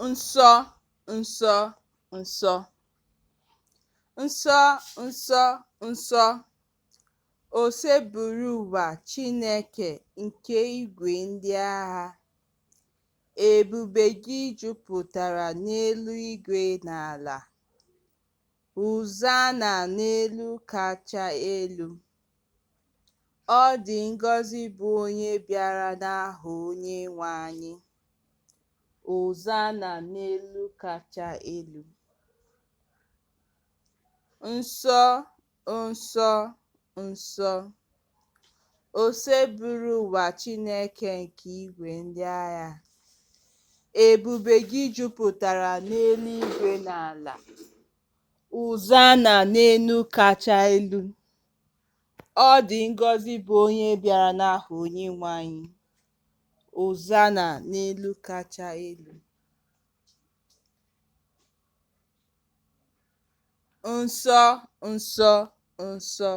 Nsọ, nsọ, nsọ. Nsọ, nsọ, nsọ, Osebụrụwa Chineke nke igwe ndị agha, ebube gị jupụtara n'eluigwe na ala. Hozanna n'elu kacha elu. Ọ dị ngọzi bụ onye bịara n'aha Onyenweanyị. Hozanna n'elu kacha elu. Nsọ, nsọ, nsọ, Osebụrụwa Chineke nke igwe ndị agha, ebube gị jupụtara n'eluigwe na ala. Hozanna n'elu kacha elu. Ọ dị ngọzi bụ onye bịara n'aha Onyenweanyị. Hozanna n'elu kacha elu. Nsọ, nsọ, nsọ,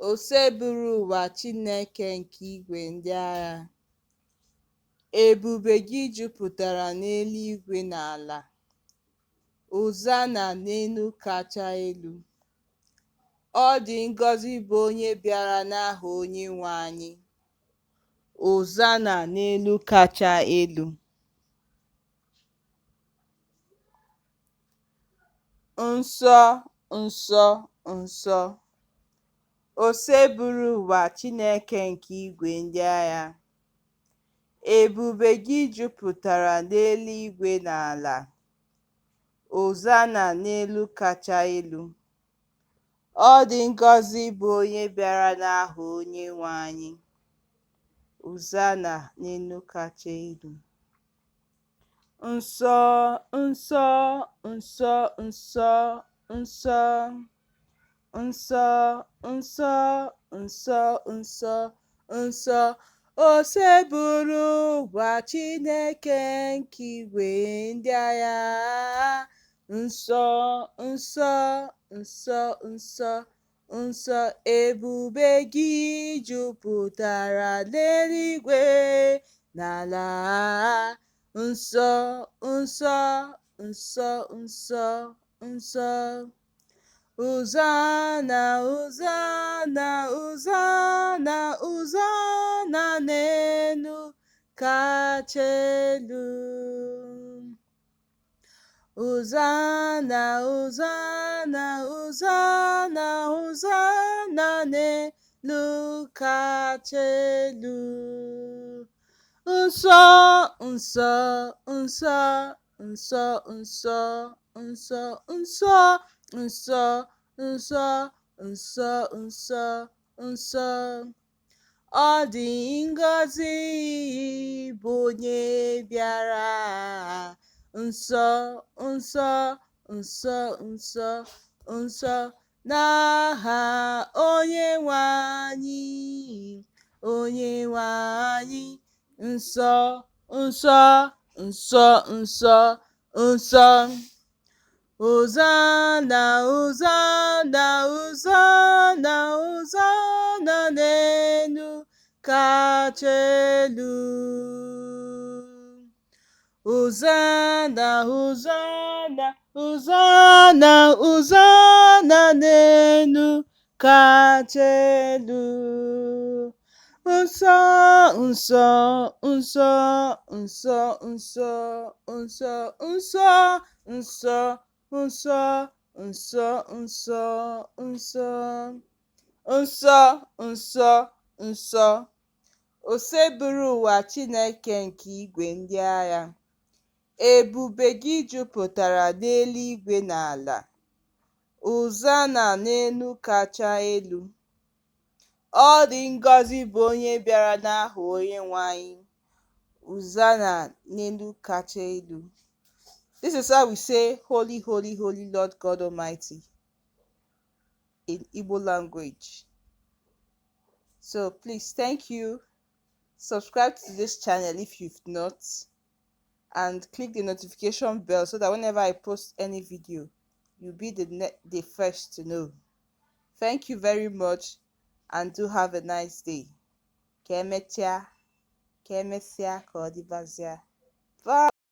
Osebụrụwa Chineke nke igwe ndị agha, ebube gị jupụtara n'eluigwe na ala. Hozanna n'elu kacha elu. Ọ dị ngọzi bụ onye bịara n'aha Onyenweanyị. Hozanna n'elu kacha elu. Nsọ, nsọ, nsọ, Osebụrụwa Chineke nke igwe ndị agha, ebube gị jupụtara n'eluigwe na ala. Hozanna n'elu kacha elu. Ọ dị ngọzi bụ onye bịara n'aha Onyenweanyị. Hozanna n'elu kacha elu. Nsọ, nsọ, nsọ, nsọ, nsọ, nsọ, nsọ, nsọ, nsọ, nsọ, Osebụrụwa Chineke nke igwe ndị agha. Nsọ, nsọ, nsọ, nsọ, nsọ, ebube gị jupụtara n'eluigwe na ala. Nsọ, nsọ, nsọ, nsọ, nsọ. Hozanna, Hozanna, Hozanna, Hozanna n'elu kacha elu. Hozanna, Hozanna, Hozanna, Hozanna n'elu kacha elu. Nsọ, nsọ, nsọ, nsọ, nsọ, nsọ, nsọ, nsọ, nsọ, nsọ, nsọ, nsọ. Ọ dị ngọzi bụ onye bịara. Nsọ, nsọ, nsọ, nsọ, nsọ, n'aha Onyenwe anyị, Onyenwe anyị. Nsọ, nsọ, nsọ, nsọ, nsọ. Hozanna, Hozanna, Hozanna, Hozanna n'elu kacha elu. Hozanna, Hozanna, Hozanna, Hozanna n'elu kacha elu. Nsọ, nsọ, nsọ, nsọ, nsọ, nsọ, nsọ, nsọ, nsọ, nsọ, nsọ, nsọ, nsọ, nsọ, nsọ, Osebụrụwa Chineke nke igwe ndị agha, ebube gị jupụtara n'eluigwe na ala. Hozanna n'elu kacha elu. Ọ dị ngọzi bụ onye bịara n'aha Onyenweanyị. Hosanna n'elu kacha elu. This is how we say, "Holy, holy, holy Lord God Almighty" in Igbo language. So please, thank you. Subscribe to this channel if you've not, and click the notification bell so that whenever I post any video, you'll be the first to know. Thank you very much and do have a nice day. Ka emechaa, ka emesịa ka ọ dịbazịa. Bye.